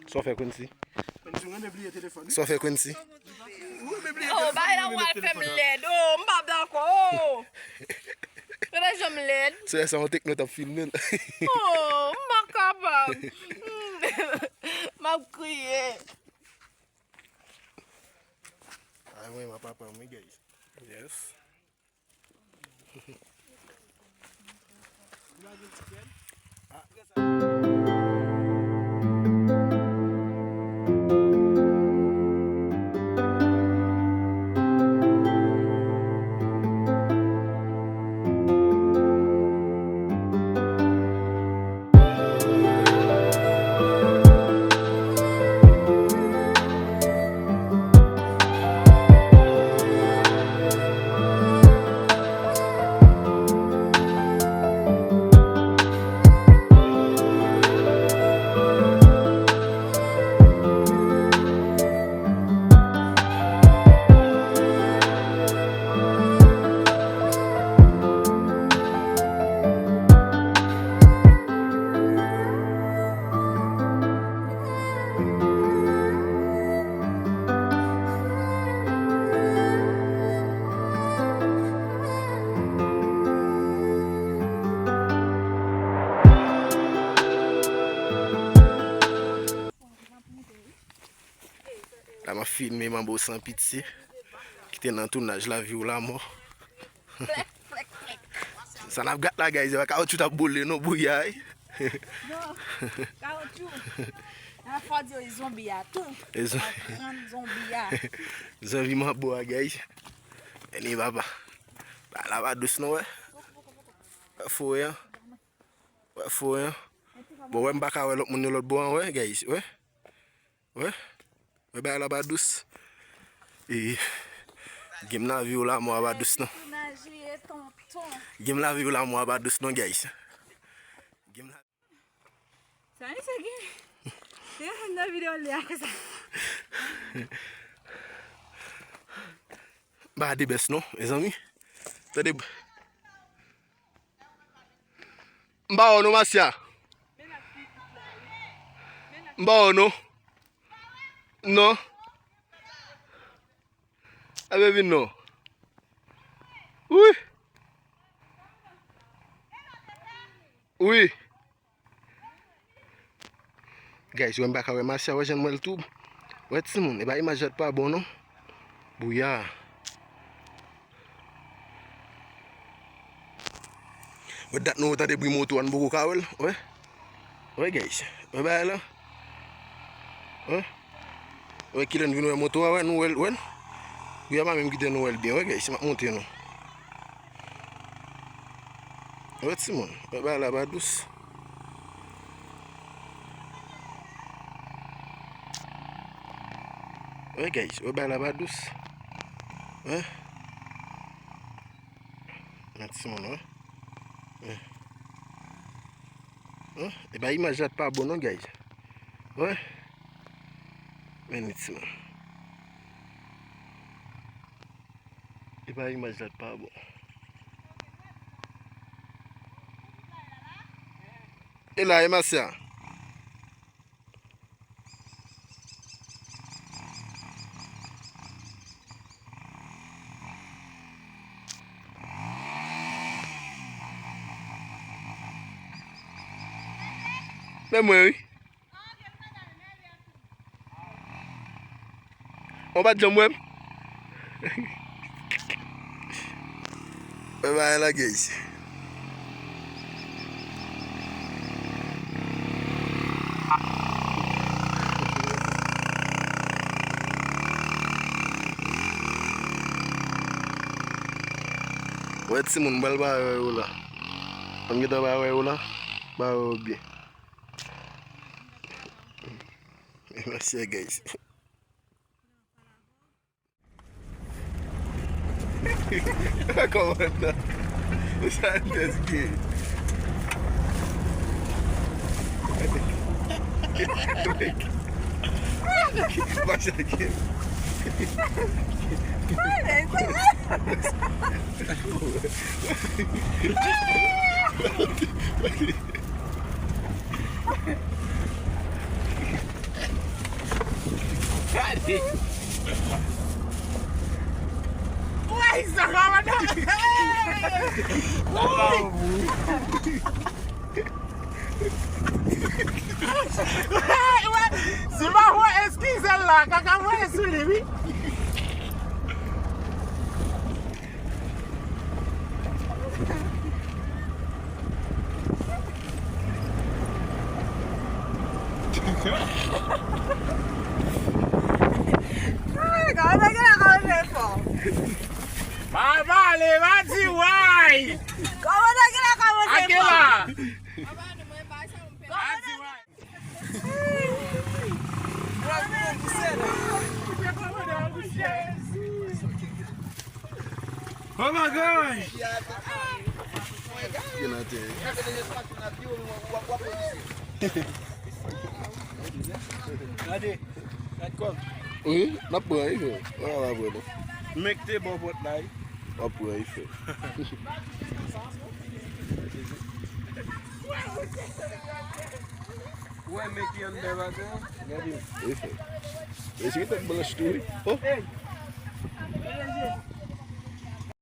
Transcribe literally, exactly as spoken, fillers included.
Sa w fè, Quincy? Sa w fè, Quincy? Oh, bay la pral fè m lèd. Oh, m pa dakò. Oh. Gade jan m lèd. Se sa yon tekno t ap filme l. Oh, m pa kapab. M ap kriye. Ay, mwen, m ap aprann, wi, guys. Yes. La m ap filme manbo san pitye ki te nan tounaj Lavi ou Lamò. Sa n ap gad la, guys, se pa kawotchou t ap boule non, bouya, wi. Non, kawotchou. Nan fò di yo, e zonbi a tou. E zon- Nan krann zonbi a. Zonbi manbo a, guys. Anyway, papa. Ba la pa dous non, wè. Wè forè an. Wè forè an. Bon, wè, m pa ka wè lòt moun yo lòt bò an, wè, guys, wè. Wè. Wè, bagay la pa dous. E, game Lavi ou Lamò a pa dous non. Game Lavi ou Lamò a pa dous non, guys. Game la- Sa misye gen? Te nan videyo li a konsa. M pa de bès non, mezanmi. Tande. M pa wè w non, Masya. M pa wè w non. Non. Ebe vin non. Wi. Wi. Guys, wè m pa ka wè Masya, wè jan m wè l tou. Wè timoun, e pa imaj la t pa bon non. Bouya. Wè dat nou tande bri moto a, nou poko ka wè l, wè. Wè, guys, wè bagay la. Wè. Wè kilè n vin wè moto a, wè, nou wè l, wè l. Bri a pa menm kite nou wè l byen, wè, guys, m ap montre nou. Wè timoun, wè bagay la pa dous. Wè guys, wè bagay la pa dous. Wè. Wè timoun, wè. Wè. Wè. E pa imaj la t pa bon non, guys. Wè. Men li timoun. E pa imaj la t pa bon. E la, e Masya. Men mwen, wi. Ou pa t janm wè m? Wè bagay la, guys. Wè timoun, m pral ba wè yo la. An gentan ba wè yo la. Ba wè yo byen. Mèsi, guys. Kòman nan? Sa tèske. Mache ke. Si pa fò eskize l la, kaka voye sou li, wi. Ay, kòman nèg la kòmanse fò? Pa pale, pa di way. Kòman nèg la kòmanse fò? Akela. Pa di way. Oh my gosh! Gade, gad kòb. Wi, n ap pran, wi, frè. An, n ap pran, non. Mèt te bò pòt la, wi. W ap pran, wi, frè. Ou wè men ki anndan bagay an? Gade. Wi, frè. Mesye, tèt blanch tou, wi. Oh. Hey!